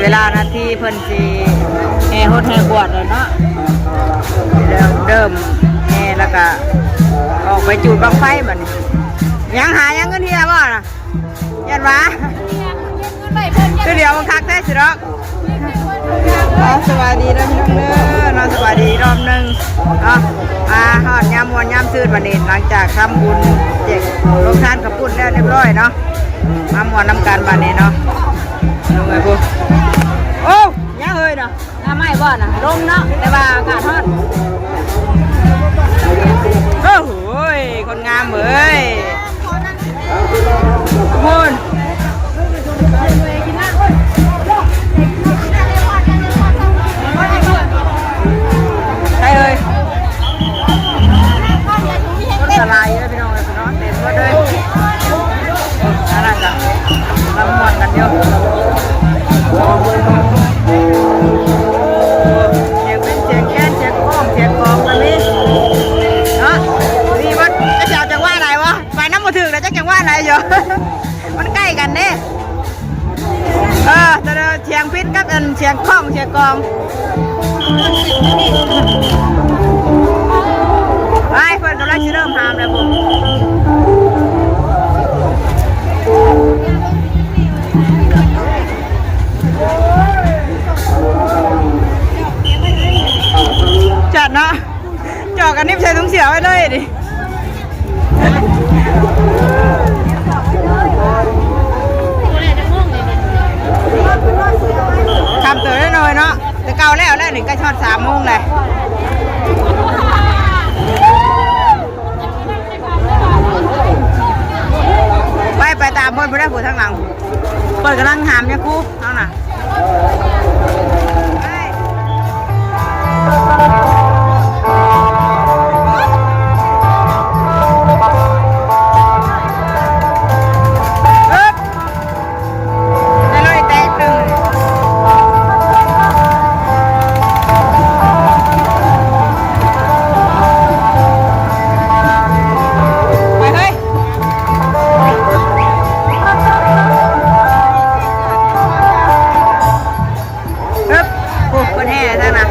ເວລານາທີເພິ່ນຊິແຫ່ຫົດແຫ່ກວດແລ້ວເນາະ ເລີ່ມ ເລີ່ມແຫ່ແລ້ວກະອອກໄປຈູດບັ້ງໄຟບັດນີ້. ຍັງຫາຍັງເງິນເທື່ອບໍ່ນະ? ຢ້ານວ່າ ຄືດຽວມັນຄັກແທ້ຊິດອກ. ເອົາ ສະບາຍດີເດີພີ່ນ້ອງເດີເນາະ ສະບາຍດີອີກຮອບໜຶ່ງເນາະ. ມາຮອດຍາມມ່ວນຍາມຊື່ນບັດນີ້ ຫຼັງຈາກທຳບຸນແຈກໂຮງທານເຂົ້າປຸ້ນແລ້ວຮຽບຮ້ອຍເນາະ ມາມ່ວນນຳກັນບັດນີ້ເນາະ. ລົງໄປພຸ້ນ ໂອ້ ຍັງເຮີ້ຍເນາະ. ໜ້າໄມ້ບໍ່ນະ? ລົມເນາະ ແຕ່ວ່າອາກາດຮ້ອນ. ໂອ້ໂຫຍ ຄົນງາມເອີຍ ພຸ້ນ ໃສເອີຍ? ຄົນກະຫຼາຍເອີຍ ພີ່ນ້ອງເອີຍເນາະ ເຕັມໝົດເລີຍ. ອັນນັ້ນກະລຳມ່ວນກັນຢູ່ ສຽງເປັນສຽງແຄນ ສຽງກ້ອງ ສຽງກອງກະມີເນາະ. ມີໝົດ ຈັກຊິເອົາຈັງຫວະໃດວະ ໄປນຳບໍ່ຖືກແລ້ວ ຈັກຈັງຫວະໃດຢູ່ ມັນໃກ້ກັນເດ້. ເອີ ແຕ່ສຽງພິນກັບອັນສຽງກ້ອງສຽງກອງ ໄປ ເພິ່ນກຳລັງຊິເລີ່ມຫາມແລ້ວພຸ້ນ. ຈັດເນາະ ຈອກກັນນິບໃສ່ຖົງເສື້ອໄວ້ເລີຍນີ້. ຄ່ຳເຕີບແນ່ນອນເນາະ ແຕ່ເກົ່າແລ້ວ ແລ້ວນີ້ໃກ້ຮອດສາມໂມງແລ້ວ. ໄປ ໄປຕາມເພິ່ນພຸ້ນແຫຼະ ຜູ້ທາງຫຼັງ ເພິ່ນກຳລັງຫາມຍາຄູເຮົານະ. ໄປເຮີ້ຍ ເອີບ ໂອ້ ເພິ່ນແຫ່ທາງນັ້ນ.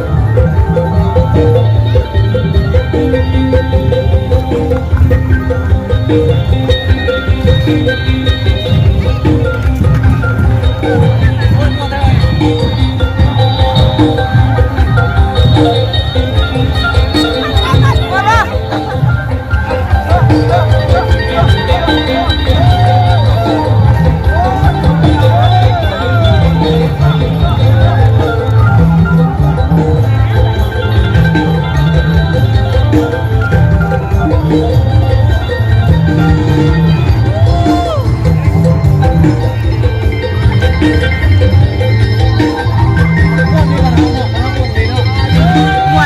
ມ່ວນນີ້ມັນເຮົາເນາະ ມັນເຮົາມ່ວນນີ້ເນາະ.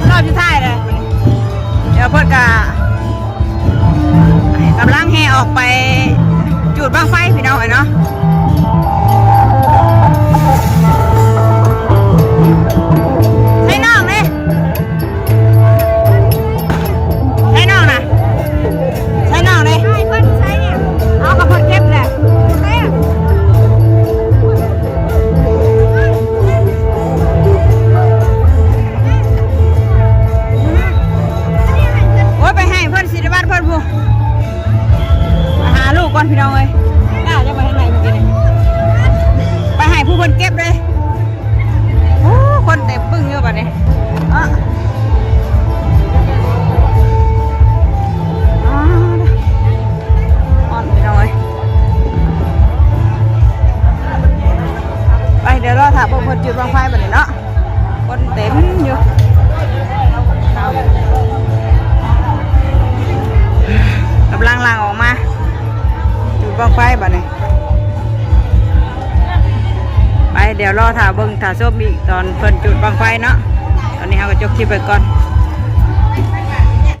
ຮອບສຸດທ້າຍເລີຍ. ດຽວເພິ່ນກະກຳລັງແຫ່ອອກໄປຈູດບັ້ງໄຟພີ່ນ້ອງເອີຍເນາະ. ໃສ່ນ້ອງເດ້ ໃສ່ນ້ອງນະ ໃສ່ນ້ອງເດ້. ໃຫ້ເພິ່ນໃສ່ ເອົາ ກະເພິ່ນເກັບແຫຼະ. ໂອ້ຍ ໄປໃຫ້ເພິ່ນ ສິລິວັດເພິ່ນພຸ້ນ. ໄປຫາລູກກ່ອນພີ່ນ້ອງເອີຍ. ໜ້າຈະໄປທາງໃດເມື່ອກີ້ນີ້ ໄປໃຫ້ຜູ້ເພິ່ນເກັບເດ້. ໂອ້ ຄົນເຕັມປຶ້ງຢູ່ບັດນີ້. ອ້າ ອ້າ ຮ້ອນພີ່ນ້ອງເອີຍ. ໄປ ດຽວລໍຖ້າເບິ່ງເພິ່ນຈູດບັ້ງໄຟບັດນີ້ເນາະ. ຄົນເຕັມຢູ່ ກຳລັງລ່າງອອກມາຈູດບັ້ງໄຟບັດນີ້. ໄປ ດຽວລໍຖ້າເບິ່ງຖ້າຊົມອີກຕອນເພິ່ນຈູດບັ້ງໄຟເນາະ. ຕອນນີ້ເຮົາກະຈົບຄລິບໄວ້ກ່ອນ.